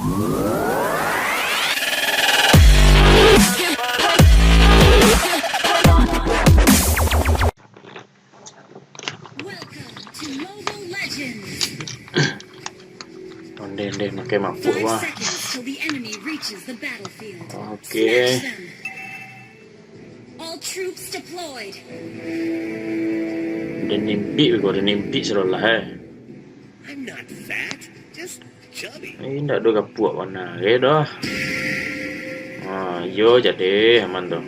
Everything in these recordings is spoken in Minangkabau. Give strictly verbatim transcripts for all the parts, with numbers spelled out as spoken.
Onde, onde, makai mapuak, wah. Oke. Onde nimbik beko, onde nimbik sudah lah, eh. Eh, indak ado gapuak bana ge doh. Ha, iyo jadi aman tu.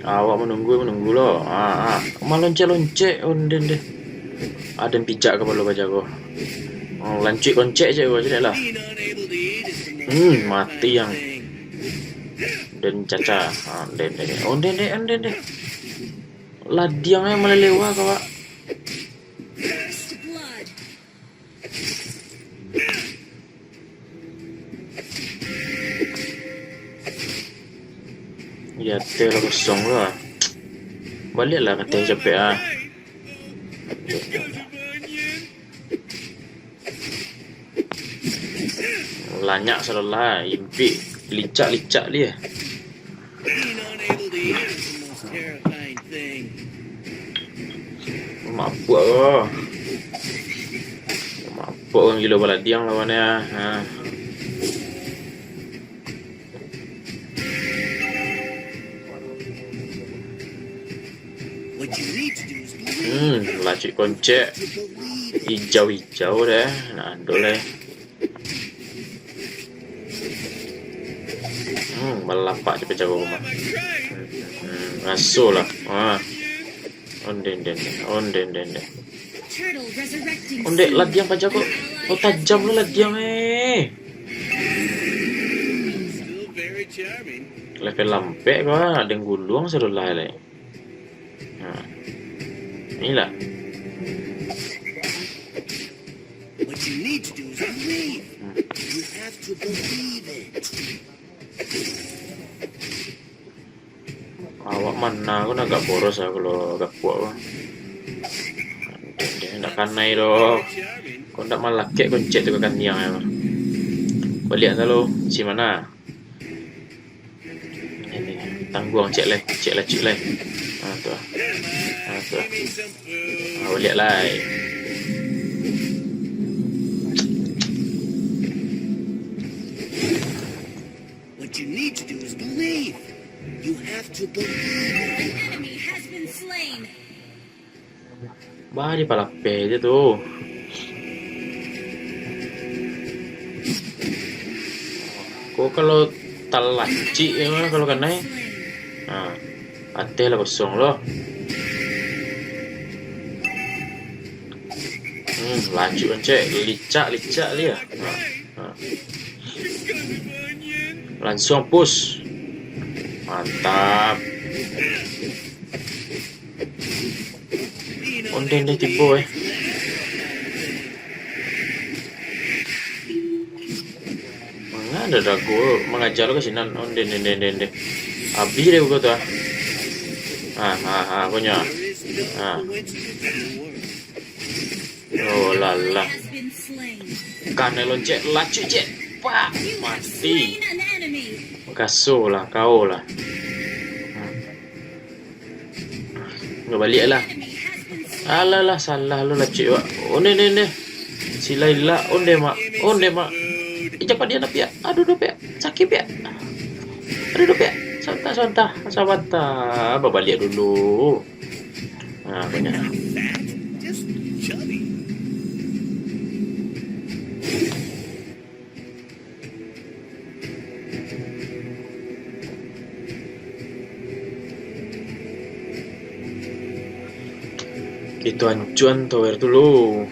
Awak manunggu, manunggu lo. Ha, ha. Maloncek-loncek, onde, onde. Ado pijak kapalo bajago. Oh, lancuik koncek je gua, caliak lah. Hmm, mati yang. Den caca. Ha, den, den. Onde, onde, onde, onde. Ladiang yang malelewa, kawan. Ya, ateh lah kosong lah. Baliak lah ka ateh capek ah. Lanyak sadolah, impik, licak-licak dia. Mapuak ko. Mapuak urang gilo baladiang lawan dia. Ha. Hmm, lacik koncek. Ijau-ijau deh. Nah, ado leh. Hmm, balapak je pajago rumah. Hmm, raso lah. Ha. Onde, onde, onde. Onde, onde, onde. Onde, ladiang pajago. Oh, tajam lo ladiang, eh. Level lampek ko, ah, den guluang sadolah lai. Ha. Inilah. What you need to do is believe. Hmm. You have to believe it. Awak mana ko nak agak boros lah kalau gapuak ko. Deh, deh, ndak kanai doh. Ko ndak malakek koncek tu ka kaniang ai. Baliak dah lo. Si mana? Ini, tangguang cek lai, cek lai, cek lai. Ha, tu. Ha, tu. Ha, baliak lai. What you need to do is believe. You have to believe. An enemy has been slain. Bah, dipalapeh je tu. Ko kalau talacik je mah kalau kanai. Ha, ateh lah kosong lo. Hmm, lacik pancek, licak-licak dia. Ha, ha. Langsung push. Mantap. Onde, onde tibo, eh. Manga ado dago mangaja lo ka sinan. Onde, onde, onde, onde, onde. Abih deh buku tu, ah. Ah, ah, ah, punyo. Ah. Oh, lah, lah. Kanai loncek, lacik, cek. Pak, mati. Makaso lah, kau lah. Hmm. Nggak baliak lah. Alah lah, salah lo lacik, Wak. Onde, onde, onde. Silai lah, onde, Mak. Onde, Mak. Eh, capat dia nak piak. Aduh, duh, piak. Sakik, piak. Aduh, duh, piak. Sabanta, sabanta. Sabanta. Babaliak dulu. Nah, banyak. Kito ancuan tower tu lo.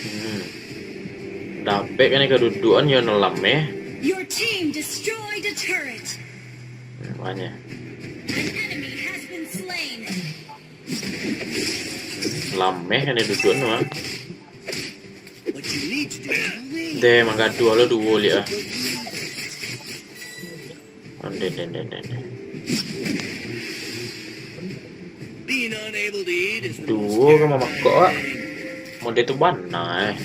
Hmm. Dapek kan kadudukan yo nan lameh. Your team destroyed a turret. Hmm, banyak. An enemy has been slain. Lameh kan dudukan tu, ah. Deh, manggaduah lo duo liak, ah. Onde, onde, onde, onde, onde. Being unable to eat is the most Duo ka terrifying mamakok, ah. Thing. Mode tu bana, eh.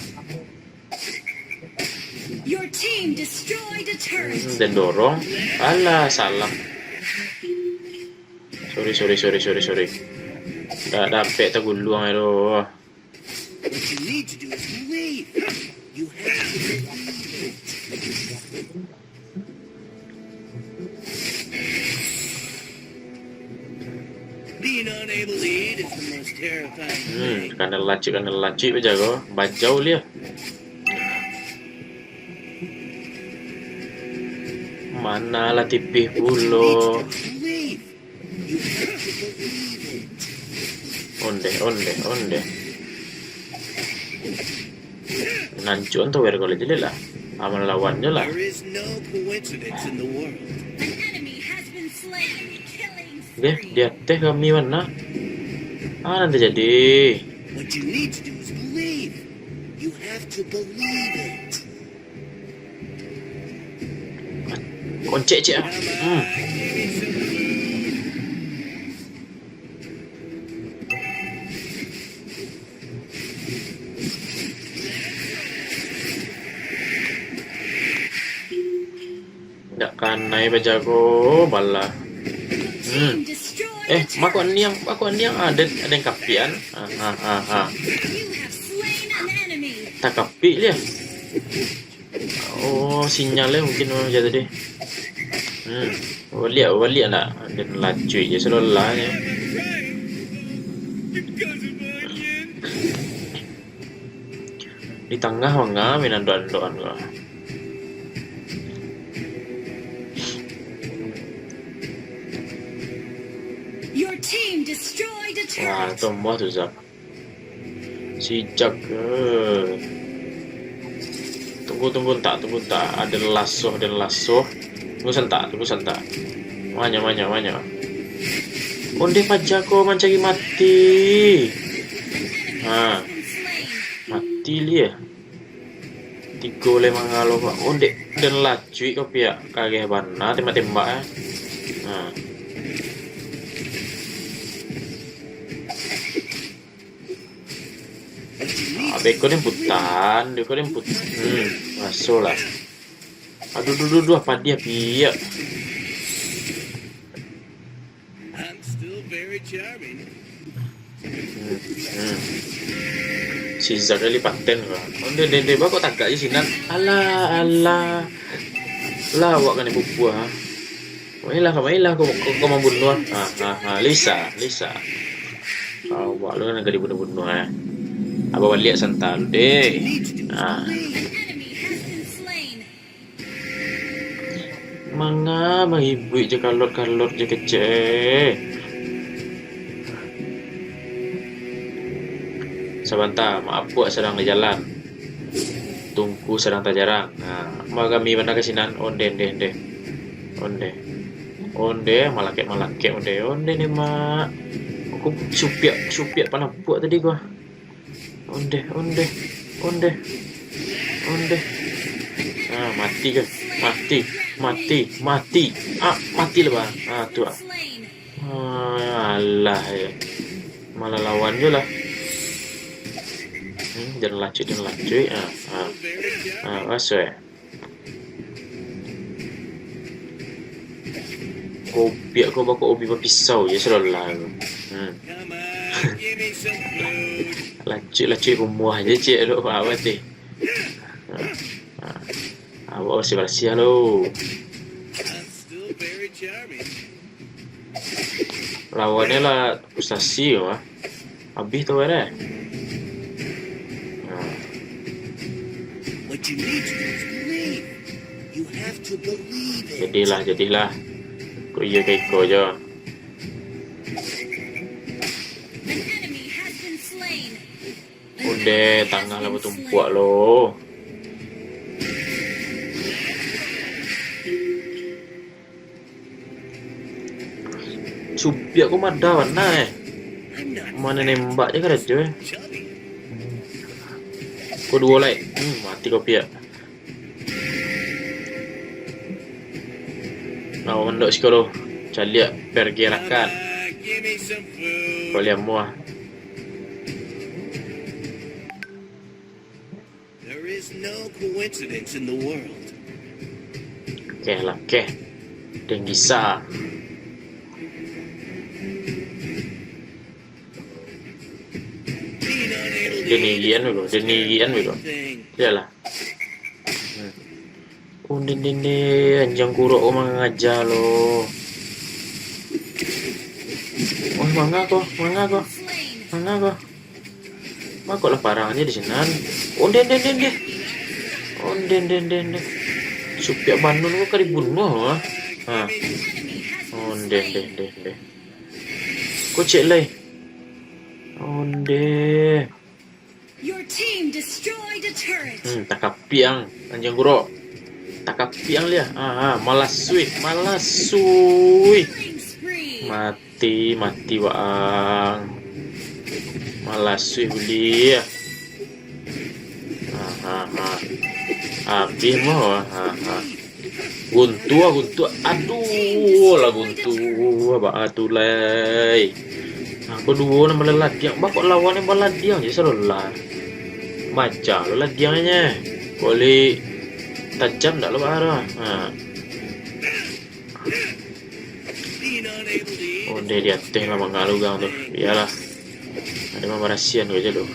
Your team destroyed a turret. Hmm, den dorong. Alah, salah. Sorry, sorry, sorry, sorry, sorry. Dak dapek taguluang tu. What you need to do is believe. You have to believe it. Being unable to eat is the most terrifying Hmm, thing. Kandel lacik, kandel lacik bajago. Bajau liah. Manalah tipih pulo. You need to believe. You have to believe it. Onde, onde, onde. Nancuan tu wer kalau jelek lah. Aman lawan je lah. There is no coincidence in the world. An enemy has been slain. Killing Deh, spree. Di ateh kami mana? Ah, nanti jadi. What you need to do is believe. You have to believe it. Koncek cek ah. Hmm. Dak kanai bajago bala. Hmm. Eh, mako niang, mako niang, ah, den, den kapian. Ah, ah, ah, ah. Takapik dia. Oh, sinyal dia mungkin memang macam tadi. Hmm. Baliak, baliak nak. Den lacuik je selalu lah je. Di tangah manga main andok-andokan ko. Your team destroyed a Wah, turret. Tombol tu, Zak. Si Zak, eh. Tunggu, tunggu, entak, tunggu, entak. Ada lasoh, ada lasoh. Tunggu santak, tunggu santak. Banyak, banyak, banyak. Onde paja ko mancari mati. Ha. Mati liah. Tigo lai mangalo, Pak. Onde, den lacuik ko piak. Kageh bana tembak-tembak, eh. Ha. Ah, beko den putan, beko den put-, hmm, raso lah. Aduh, duh, duh, duh, apa dia, piak? I'm still very charming. Hmm, hmm. Si Zak tadi paten ko. Oh, deh, deh, deh, bako tagak je sinan. Alah, alah. Lah, awak kanai bubuah, ha. Kamarilah, kamarilah, ko, ko, ko mambunuah. Ha, ha, ha, Lisa, Lisa. Awak lu kan ka dibunuah-bunuah, eh. Abah baliak santa lu, deh. Ha. Manga maibuik je kalot-kalot je kecek, eh. Sabanta, mak apuak sadang di jalan. Tungku sadang tajarang. Nah, ma kami bana ka sinan. Onde, onde, onde. Onde. Onde, malakek-malakek, onde. Onde ni, mak. Aku supiak, supiak panampuak tadi gua. Onde, onde, onde. Onde. Ah, mati ke? Mati, mati, mati. Ah, mati lah, bang. Ah, tu ah. Ah, alah, ya. Malah lawan je lah. Hmm, jangan lacuik, jangan lacuik. Ah, ah. Ah, masuk, ya. Kopiak ko bako obi bapisau je selalu lah. Hmm. Lacuik-lacuik kumuah je, cik, lu apa ti? Ha. Ha. Awak masih barasiah lo. Lawannyo lah frustasi ko, ah. Abih tu, eh. Ha. What you need to do is believe. You have to believe it. Jadilah, jadilah. Ko iyo ka iko jo. An enemy has been slain. Udah, tangah lah batumpuak lo. Supiak ko madah bana, eh. Mano nembak je karajo, eh. Ko duo lai. Hmm, mati kopiak. Awak mandok siko lo, caliak pergerakan. Kau lihat muah. There is no coincidence in the world. Oke lah, oke. Denggisa. Dia nigian dulu, dia nigian dulu. Iyalah. Hmm. Oh, den, den, den, anjiang gurok ko mangaja lo. Oh, manga ko, manga ko, manga ko. Mako lah parang aja di sinan. Oh, den, den, den, den. Oh, den, den, den, den. Supiak banun ko ka dibunuah, ha. Ha. Oh, den, den, den, den. Ko cek lai. Oh, den. Your team destroyed a turret. Hmm, takapiang, anjiang gurok. Takapiang dia. Ah, ah, malasui, malasui. Killing spree. Mati, mati waang. Malasui buliah. Ah, ah, ah. Abih mah, ah, ah. Guntuah, guntuah. Aduh, lah guntuah. Baa tu lai. Nah, ko duo nan baladiang. Baa kok lawan nan baladiang je salolah. Maja lo ladiangnyo. Kok lai tajam ndak lo baa tu. Ha. Oh, dia di ateh lah manga lugang tu. Iyalah. Ado mambarasian ko je tu.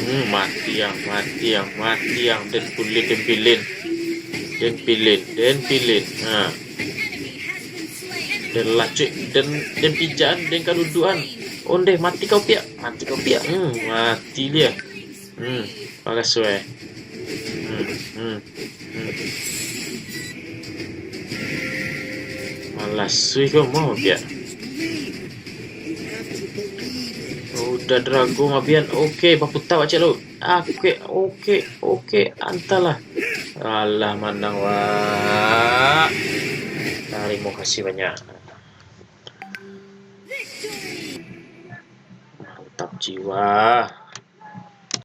Hmm, mati ang, mati ang, mati ang. Den pilin, den pilin. Den pilin, den pilin. Ha. Den lacuik, den, den pijakan, den kadudukan. Ondeh, mati kau piak, mati kau piak. Hmm, mati dia. Hmm, pagas suai. Hmm, hmm, hmm. Malasui ko mau piak. Udah drago mabian. Oke, baputa wak cek lo. Oke, oke, oke, antalah. Alah, manang wak. Tarimo kasih banyak. Mantap jiwa.